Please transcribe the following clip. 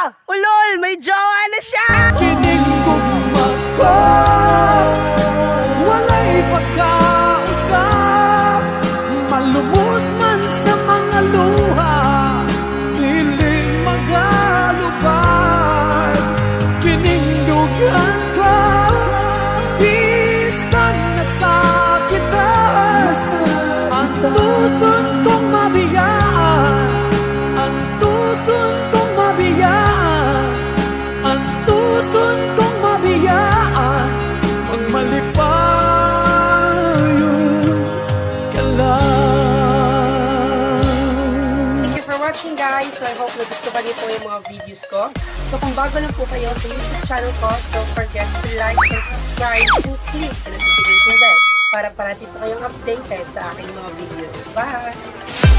Ulol! May jowa na siya! Kining gugma ko, walay pagkausap. Malumos man sa mga luha, dili magalupad. Kining dugang ko, bisan nasakitan, antuson kong mabiyaan, antuson kong mabiyaan, antuson kong mabiyaan, pagmalipayon ka lang. Thank you for watching, guys. So I hope nagustuhan niyo po yung mga videos ko. So kung bago lang po kayo sa YouTube channel ko, don't forget to like and subscribe and click the notification bell para parati po kayong updated sa aking mga videos. Bye!